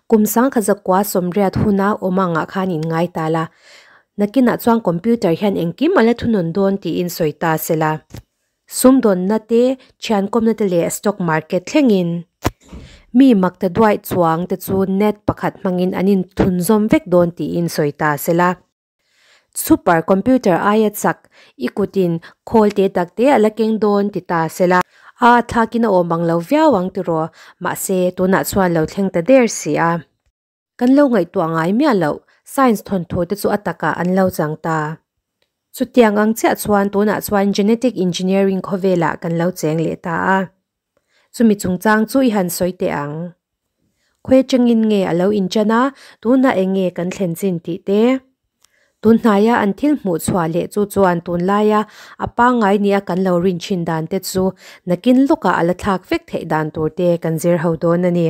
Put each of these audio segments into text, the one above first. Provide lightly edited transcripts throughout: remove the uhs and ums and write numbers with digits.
Kum 1980 huna awm angah khan in ngai ta la. Nakinah chuan computer hian engkim a la thunun dawn tiin sawi ta se la. Sumdawnna te, thiankawmna te leh stock market thlengin mi makta duaih chuang te chu net pakhat hmangin an inthunzawm vek dawn tiin sawi ta se la. Super computer aia chak i kutin khawl te tak te a la keng dawn ti ta se la. A thlakin a awm ang lo viau ang tiraw, mahse tunah chuan lo thleng ta der si a. Kan lo ngaihtuah ngai miah loh, science thawnthu te chu a takah an lo chang ta. Chutiang ang chiah chuan tunah chuan genetic engineering khawvelah kan lo cheng leh ta a. Chumi chungchang chu i han sawi teh ang. Khawi atangin nge a lo inchan a, tunah eng nge kan thlen chin tih te. Tunhnaia an thil hmuh chhuah leh chu chuan tunlaia a pangngai nia kan lo rin thin dan te chu nakin lawkah a la thlak vek theih dan tur te kan zir ho dawn a ni.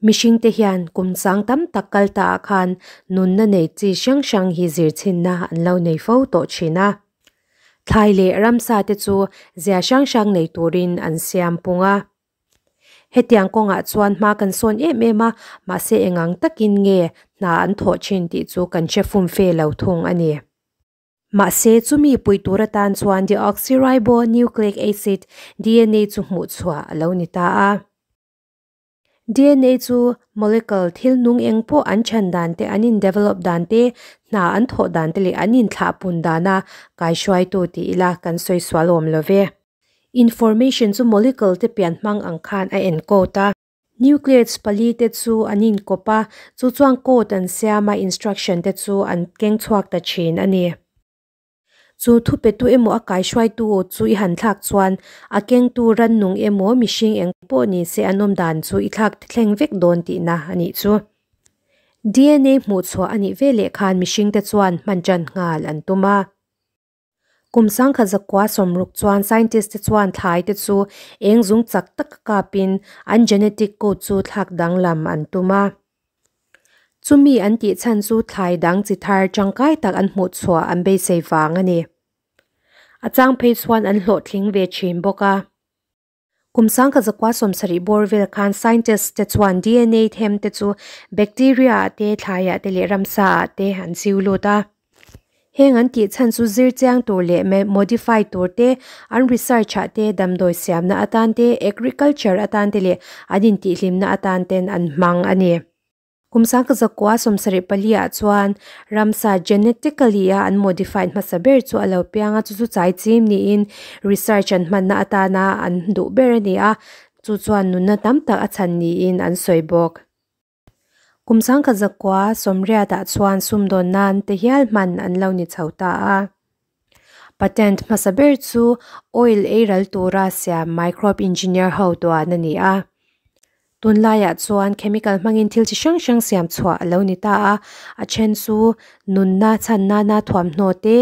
Mihringte hian kum chang tam tak kal ta ah khan nunna nei chi hrang hrang hi zir chhinna an lo nei fo tawh thin a. Thlai leh ramsa te chu zia hrang hrang nei turin an siam pung a. Hetiang kawngah chuan hma kan sawn em em a, mahse engang takin nge hna an thawh thin tih chu kan hre fum fe lo thung a ni. Mahse chumi pui tur atan chuan deoxyribonucleic acid, dna, chu hmuh chhuah a lo ni ta a. Dna chu molecule thil nung eng pawh an chhan dan te, an in develop dan te, hna an thawh dan te leh an inthlah pun dana kaihruaitu ti ila kan sawi sual awm lo ve. Information chu molecule te pian hmang ang khan a encode a. Nucleates pali te chu an inkawp a, chu chuan code an siam a, instruction te chu an keng chhuak ta thin a ni. Chu thupetu emaw a kaihruaitu chu i han thlak chuan a kengtu rannung emaw mihring eng pawh ni se an awm dan chu i thlak thleng vek dawn tihna a nih chu. Dna hmuhchhuah a nih veleh khan mihringte chuan hman tan nghal an tum a. Kum 1960 chuan scientist te chuan thlai te chu eng zung chak taka kapin an genetic code chu thlak danglam an tum a. Chumi an tih chhan chu thlai dang chi thar tangkai tak an hmuh chhuah an beisei vang a ni. A chang phei chuan an hlawhtling ve thin bawk a. Kum 1970 bawr vel khan scientist te chuan dna them te chu bacteria ah te, thlai ah te leh ramsa ah te an chiu lut a. Heng an tih chhan chu zir chiang tur leh modify tur te, an research ah te, damdawi siamna atan te, agriculture atan te leh an intihhlimna atan ten an hmang a ni. Kum 1974 ah chuan ramsa genetically a an modified hmasa ber chu a lo piang a, chu chu chai chim niin research an hmanna atana an duh ber a ni a, chu chuan nunna tam tak a chhan niin an sawi bawk. Kum 1980 ah chuan sumdawn nan te hial hman an lo ni chho ta a. Patent hmasa ber chu oil ei ral tura siam microbe engineer ho duan a ni a. Tunlaiah chuan chemical hmangin thil chi hrang hrang siam chhuah a lo ni ta a, a then chu nunna chhan nana thuamhnaw te,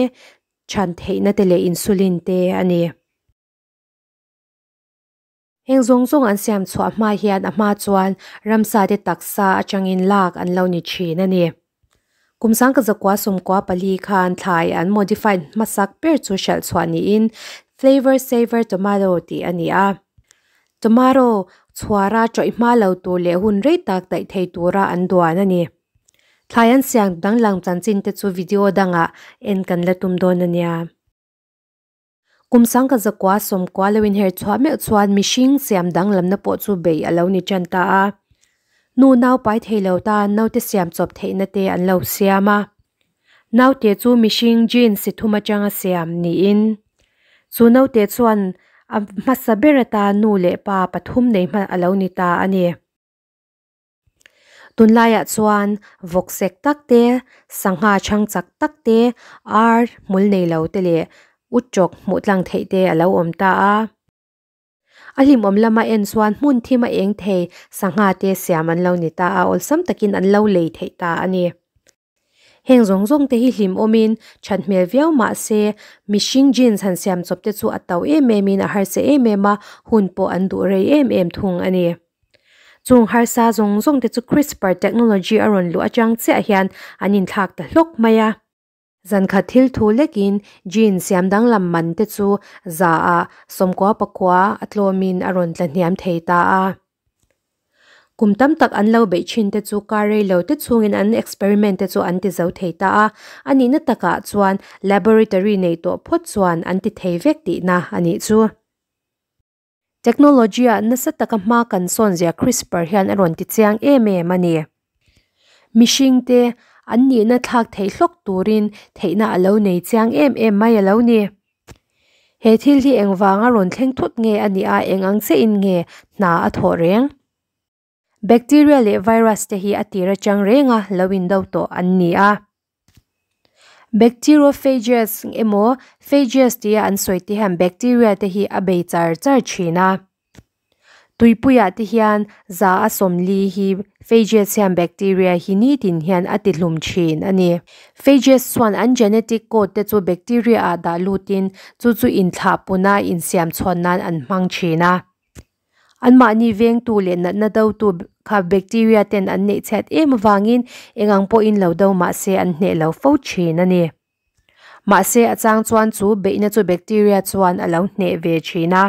chhan theihna te leh insulin te a ni. Heng zawng zawng an siam chhuah hma hian a hma chuan ramsa te taksa atangin lak an lo ni thin a ni. Kum 1994 khan thlai an modified hmasak ber chu hralh chhuah niin Flavor Saver Tomato tih a ni a. Tomato chhuara tawih hma lo tur leh hun rei tak daih thei tura an duan a ni. Thlai an siam danglam chanchin te chu video dangah en kan la tum dawn a nia. Kum 1990 lo inher chhuah meuh chuan mihring siam danglamna pawh chu bei a lo ni tan ta a. Nu nau pai thei lo tan naute siam chawp theihna te an lo siam a. Naute chu mihring gene si thum atanga siam niin chu naute chuan a hmasa ber atan nu leh pa pathum nei hman a lo ni ta a ni. Tunlaiah chuan vawk sek tak te, sangha chhang chak tak te, ar hmul nei lo te leh utrawk hmuh tlang theih te a lo awm ta a. A hlimawm lama en chuan hmun thim a eng thei sangha te siam an lo ni ta a, awlsam takin an lo lei theih ta a ni. Heng zawng zawng te hi hlimawmin that hmel viau mah se mihring jeans han siam chawp te chu a to em em in a harsa em em a, hun pawh an duh rei em em thung a ni. Chung harsa zawng zawng te chu CRISPR technology a rawn luh atang chiah hian an inthlak ta hlawk mai a. Zankhat thil thu lekin jeans siam danglam man te chu za ah 99 a tlawmin a rawn tla hniam thei ta a. Kum tam tak an lo beih thin te chu kar rei lo te chhungin an experiment te chu an ti zo thei ta a, a nihna takah chuan laboratory nei tawh phawt chuan an ti thei vek tihna a nih chu. Technology ah nasa taka hma kan sawn zia CRISPR hian a rawn ti chiang em em a ni. Mihring te an nihna thlak theih hlawk turin theihna a lo nei chiang em em mai a lo ni. He thil hi engvanga rawn thleng thut nge a nih a, eng ang che in nge hna a thawh reng? Bacteria leh virus te hi a tir atang renga lo indo tawh an ni a. Bacteriophages emaw phages tia an sawi te hian bacteria te hi a bei char char thin a. Tuipuiah te hian 40% hi phages hian bacteria hi nitin hian a ti hlum thin a ni. Phages chuan an genetic code te chu bacteria ah dah lutin chu chu inthlah puna insiam chhawn nan an hmang thin a. Anmahni vengtu leh natna dotu kha bacteria ten an neih chhiat em avangin eng ang pawhin lo do mah se an hneh lo fo thin a ni. Mahse a chang chuan chu beihna chu bacteria chuan a lo hneh ve thin a.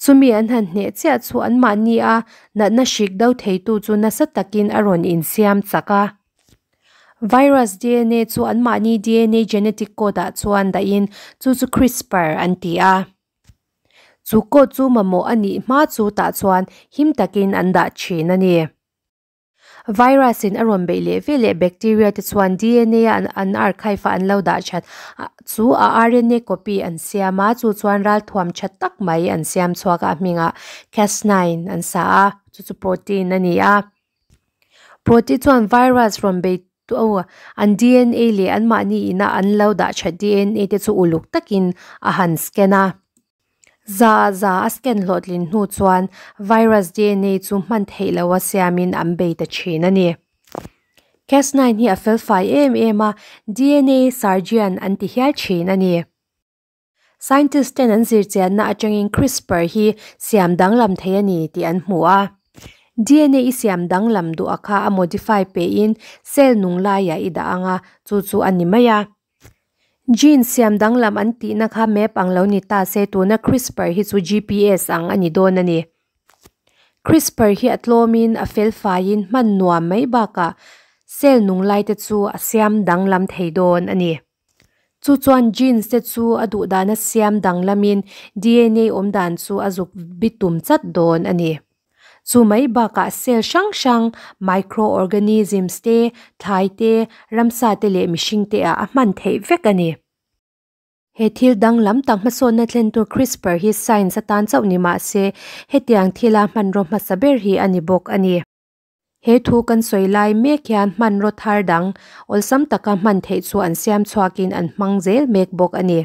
Chumi an han hneh chiah chu anmahni a natna hrik do theitu chu nasa takin a rawn insiam chak a. Virus DNA chu anmahni DNA genetic code ah chuan dahin chu chu CRISPR an ti a. Chu code chu mamawh a nih hma chu tah chuan him takin an dah thin a ni. Virus in a rawn beih leh ve leh bacteria te chuan DNA a an archive a an lo dah that chu a RNA copy an siam a, chu chuan ralthuam tha tak mai an siam chhuak a, a hmingah Cas9 an sa a, chu chu protein a ni a. Protein chuan virus rawn bei an DNA leh anmahni ina an lo dah that DNA te chu uluk takin a han scan a. Za a scan hlawhtlin hnu chuan virus DNA chu hman theih lo a siamin an bei ta thin a ni. Cas9 hi a fel fai em em a, DNA surgeon an ti hial thin a ni. Scientist ten an zirchianna atangin CRISPR hi siam danglam thei a ni tih an hmu a. DNA i siam danglam duh a kha a modify pein cell nung laiah i dah anga chu chu a ni mai a. Gene siam danglam an tihna kha map ang lo ni ta se tuna CRISPR hi chu GPS ang a ni dawn a ni. CRISPR hi a tlawmin a fel faiin hman nuam mai bakah cell nung lai te chu a siam danglam thei dawn a ni. Chu chuan genes te chu a duh dana siam danglamin DNA awm dan chu a zuk bitum chat dawn a ni. Chu mai bakah cell hrang hrang microorganisms te, thlai te, ramsa te leh mihring te ah a hman theih vek a ni. He thil danglam tak hmasawnna thlen tur CRISPR hi science atan chauh ni mah se hetiang thila hmanraw hmasa ber hi a ni bawk a ni. He thu kan sawi lai mek hian hmanraw thar dang awlsam taka hman theih chu an siam chhuakin an hmang zel mek bawk a ni.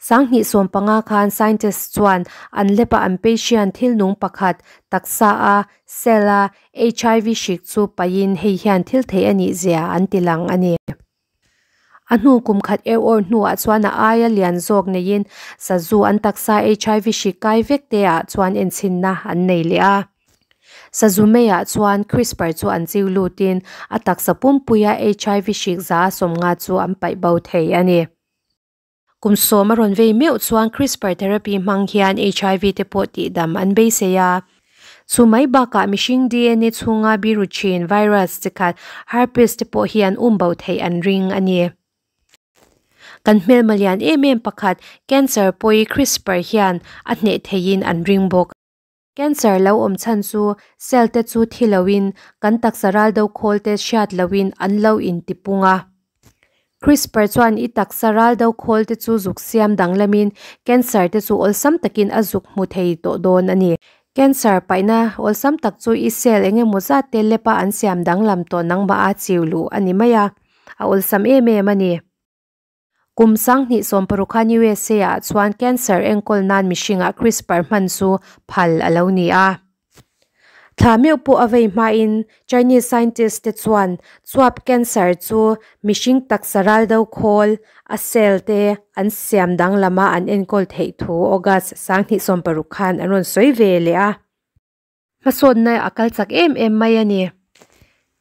2015 khan scientist chuan an lab a an patient thil nung pakhat taksa a cell a HIV hrik chu pahin hei hian thil theih a nih zia an ti lang a ni. A hnu kum khat er awr hnuah chuan a aia lian zawk neiin sazu an taksa HIV hrik kai vek te ah chuan enchinna an nei leh a. Sazu meiah chuan CRISPR chu an chiu lutin a taksa pumpuia HIV hrik 50% chu an paih bo thei a ni. Kum sawm a rawn vei meuh chuan CRISPR therapy hmang hian HIV te pawh tihdam an beisei a. Chu mai bakah mihring DNA chhunga biru thin virus chi khat herpes te pawh hi an um bo theih an ring a ni. Kan hmelma lian em em pakhat cancer pawi CRISPR hian a hneh theihin an ring bawk. Cancer lo awm chhan chu cell te chu thi loin kan taksa ral do khawl te hriat loin an lo intipung a. CRISPR chuan i taksa ral do khawl te chu zuk siam danglamin cancer te chu awlsam takin a zuk hmu thei tawh dawn a ni. Cancer paihna awlsam tak chu i cell engemaw zat te lab a an siam danglam tawh nangmah a chiu luh a ni mai a, a awlsam em em a ni. Kum 2016 khan USA ah chuan cancer enkawl nan mihringah CRISPR hman chu phal a lo ni a. Thla meuh pawh a vei hmain Chinese scientist te chuan chuap cancer chu mihring taksa ral do khawl a cell te an siam danglama an enkawl theih thu August 2016 khan an rawn sawi ve leh a. Hmasawnna a kal chak em em mai a ni.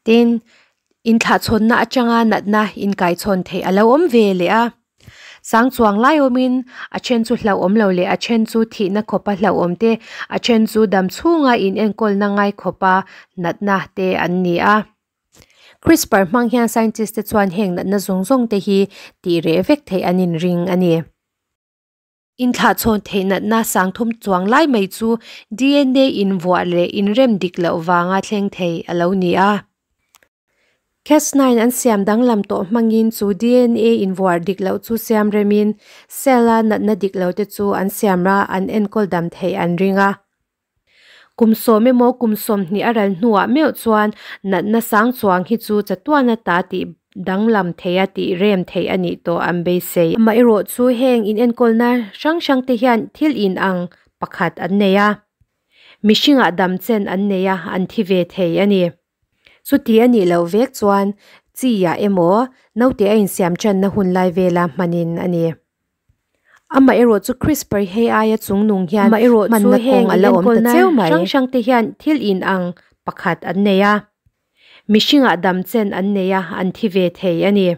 Tin, inthlah chhawnna atanga natna inkaichhawn theih a lo awm ve leh a. Sang chuang lai awmin a then chu hlauhawm lo leh a then chu thihna khawpa hlauhawm te a then chu dam chhunga in enkawlna ngai khawpa natna te an ni a. CRISPR hmang hian scientist te chuan heng natna zawng zawng te hi tih reh vek theih an inring a ni. Inthlahchhawn theih natna sangthum chuang lai mai chu DNA invuah leh inrem dik loh vanga thleng thei a lo ni a. Cas9 an siam danglam tawh hmangin chu DNA invuah dik loh chu siam remin cell-a natna dik lo te chu an siam a, an enkawl dam theih an ring a. Kum sawm emaw kum sawmhnih a ral hnuah meuh chuan natna sang chuang hi chu chatuan ata tih danglam thei a tih rem theih a nih tawh an beisei. Amaherawh chu heng inenkawlna hrang hrang te hian thil inang pakhat an nei a, mihringah dam chen an nei a, an thi ve thei a ni. Chuti a nih loh vek chuan chi ah emaw naute a insiam channa hun lai vela hmanin a ni. Amaherawh chu CRISPR hei aia chungnung hian Amaherawh chu hmanna heng kawng a la awm ta inenkawlna cheu mai. hrang hrang te hian thil inang pakhat an nei a, mihringah dam chen an nei a, an thi ve thei a ni.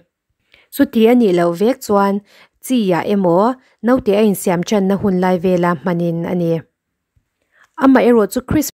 Chuti a nih loh vek chuan chi ah emaw naute a insiam channa hun lai vela hmanin a ni. Amaherawh chu CRISPR.